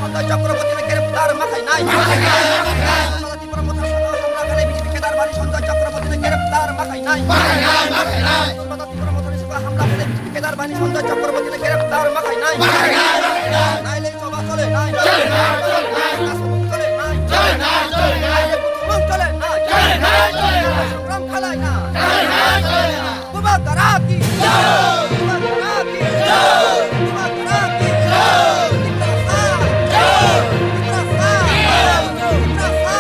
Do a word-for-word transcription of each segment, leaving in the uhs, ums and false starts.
Sanjay Chakraborty no greptar ma khainai. Tiripura Motha Sangha hamla khainai B J P cadre bani Sanjay Chakraborty no greptar ma khainai. Tiripura Motha Sangha hamla khainai B J P cadre bani Sanjay Chakraborty no greptar ma khainai. Naile choba chole nai. Chole nai, chole nai. Kasubung chole nai. Chole nai, chole nai. Naile kuthumung chole nai. Chole nai, chole nai. Sangram khalai nai. Chole nai, chole nai. Bubagra ki jai! Bubagra ki jai! Bubagra ki jai! Tiprasa! Tiprasa!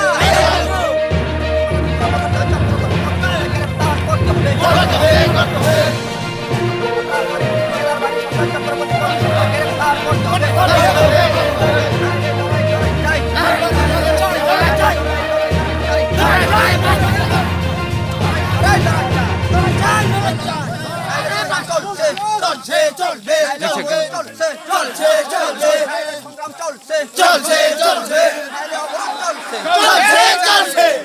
Tiprasa! চলছে, চলছে, চলছে। চলছে, চলছে। সংগ্রাম চলছে। চলছে, চলছে। অবরোধ চলছে। চলছে, চলছে।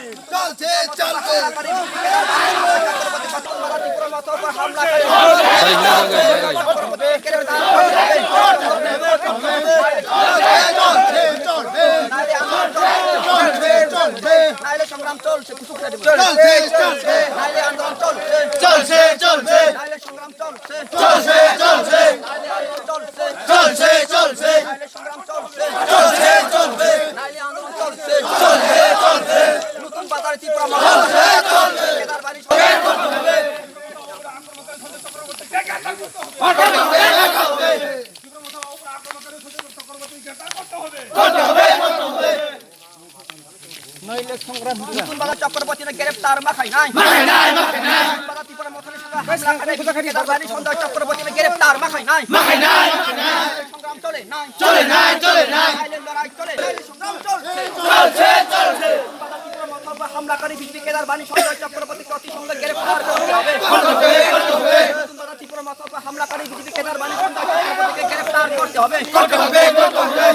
চলছে, চলছে। চলছে, চলছে। নাইলে সংগ্রাম চলছে। চলছে, চলছে। নাইলে আন্দোলন চলছে। চলছে, চলছে। নাইলে সংগ্রাম চলছে। চলছে, চলছে। নাইলে আন্দোলন চলছে। চলছে, চলছে। নাইলে সংগ্রাম চলছে। চলছে, চলছে। নাইলে আন্দোলন চলছে। চলছে, চলছে। নতুন বাজারে ত্রিপুরা মহাসভা। চলছে, চলছে। কেদারবাড়ি সরকার। নতুন বাজার চক্রবর্তীরে গ্রেফতার মা খাই নাই। মা খাই নাই, মা খাই নাই। নতুন বাজার ত্রিপুরা মথনে সঙ্গে হামলা করে কেদারবাড়ি সঞ্জয় চক্রবর্তীরে গ্রেফতার মা খাই নাই। মা খাই নাই, মা খাই নাই। সংগ্রাম চলে নাই। চলে নাই, চলে নাই। আইনের লড়াই চলে। সংগ্রাম চলছে। চলছে, চলছে। নতুন বাজার ত্রিপুরা মথনে হামলা করে বিজেপি কেদারবাড়ি সঞ্জয় চক্রবর্তীকে অতি সঙ্গে গ্রেফতার করতে হবে। করতে হবে, করতে হবে। নতুন বাজার ত্রিপুরা মথনে হামলা করে বিজেপি কেদারবাড়ি সঞ্জয় চক্রবর্তীকে গ্রেফতার করতে হবে। করতে হবে, করতে হবে।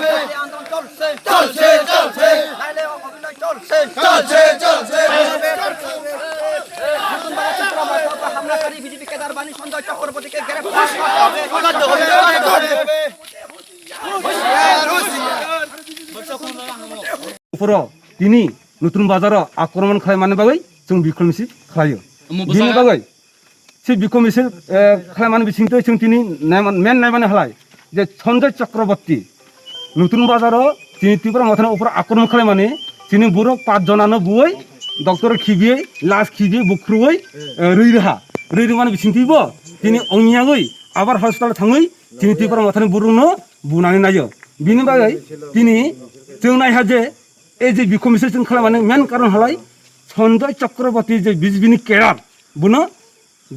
আন্দোলন চলছে। চলছে, চলছে। নাইলে অভিনয় চলছে। চলছে, চলছে। নতুন বাজার ত্রিপুরা মথনে হামলাকারী বিজেপি কেদারবাণী সঞ্জয় চক্রবর্তীকে গ্রেফতার করতে হবে। করতে হবে, করতে হবে। Phoro tini Nutun Bazaro akromon khlaimani bagwi chwng bikhol misil khlaio. Bini bagwi se bikhol misil, eh, khlaimani bisingtwi chwng tini naiman-, men naimani halai je Sanjay Chakraborty Nutun Bazaro chini Tipra Mothani upor akromon khlaimani chini borok pach jonano buwi doctor khibiwi, las khibiwi, bukhruwi, eh, rwi rwha. Rwi rwmani bisingtwi bo tini ongni yagwi abar hospital thangwi chini Tipra Mothani borokno bunani naio. Bini bagwi tini chwng naiha je ei je bikhol misil chwng khlaimani main karon halai Sanjay Chakraborty je B J P ni cadre, bono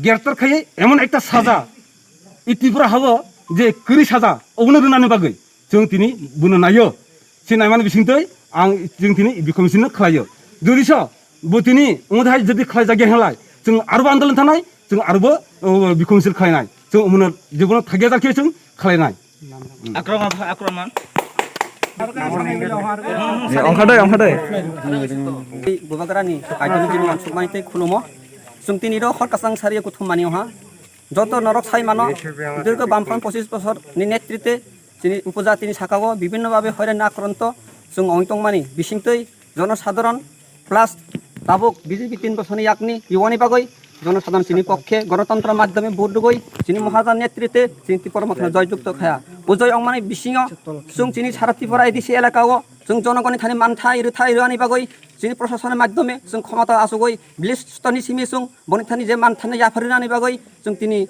greptar khaiwi emon ekta saja, i Tripura hao je kwrwi saja, obono rwnani bagwi chwng tini bono naio. Se naimani bisingtwi ang chwng tini bikhol misil no khlaio. Jodi so bo tini wngthai jodi khlaijakya hinlai, chwng arobo andolon thangnai, chwng arobo, o, bikhol misil khlainai. Chwng omono jebono thagya jar khe chwng khlainai. Akromon, akromon. Ongkha dai, ongkha dai. Bubagrani kaitoni jini wansukmani tei khulumo. Chwng tini ro hor kwchang sariya kuthum mani oha. Joto norok sai mano, dirgho Bamfront pochis bosor ni netrite chini upojatini sakao bibhinno bhabe hoiran akronto chwng ongwi tongmani bisingtwi jonosadharon plus tabuk B J P tin bosorni yakni yowani bagwi jonosadharon chini pokkhe gonotontro madhyome vote rwgwi chini Mahajan netrite chini Tipra Mothano joy jukto khaya. O joy ongmani bisingo chwng chini sara Tripura A D C elakao chwng jonogoni thani manthai rwthai rwani bagwi chini proshasoni madhyome chwng khomata achugwi village storni simi chwng boni thani je manthani yapharwi rwnani bagwi chwng tini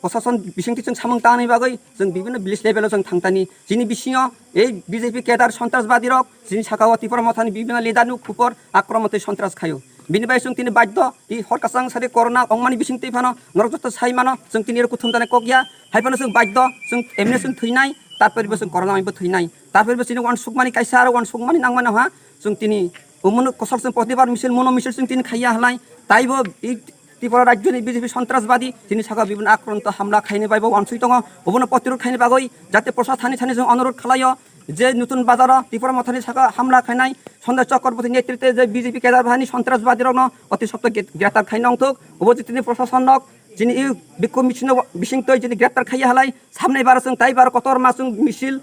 Prosason bisingtwi chwng samung tangni bagwi chwng bibhinno village level o chwng thangtani. Chini bisingo ei B J P cadre sontrasbadi rok chini sakao Tipra Mothani bibhinno leader ni khupor akromon tei sontras khaio. Bini bai chwng tini baddo, i hor kwchang sari corona ongmani bisingtwi phano norok joto sai mano chwng tini ero kuthum jani kok ya. Hai phano chwng baddo, chwng emne chwng thwinai, tarpore bo chwng corona bai bo thwinai. Tarpore bo chini wansukmani kaisa aro wansukmani nangmano ha chwng tini omono kosol chwng protibar misil mono misil chwng tini khaiya halai. Taibo i Tripura rajyoni B J P sontrasbadi chini sakao bibhinno akronto hamla khaini bai bo wansui tongo. Obono protirod khaini bagwi jate prosa thani thani chwng onurodh khlaio je Nutun Bazaro Tipra Mothani sakao hamla khainai Sanjay Chakraborty netrite je B J P cadre bahini sontrasbadi rokno oti sokto gre-, greptar khaina wngthok. Obo je tini prosason nok chini i bikhol misil no bisingtwi chini greptar khaiya halai samnai baro chwng tai baro kotor ma chwng misil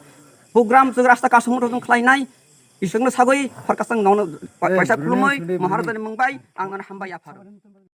Program chwng rasta kasung rok khlainai. Iswkno sagwi phar kasang nono pa-, paisa khulumoi Maharajani mung bai ang nono hambai apharo.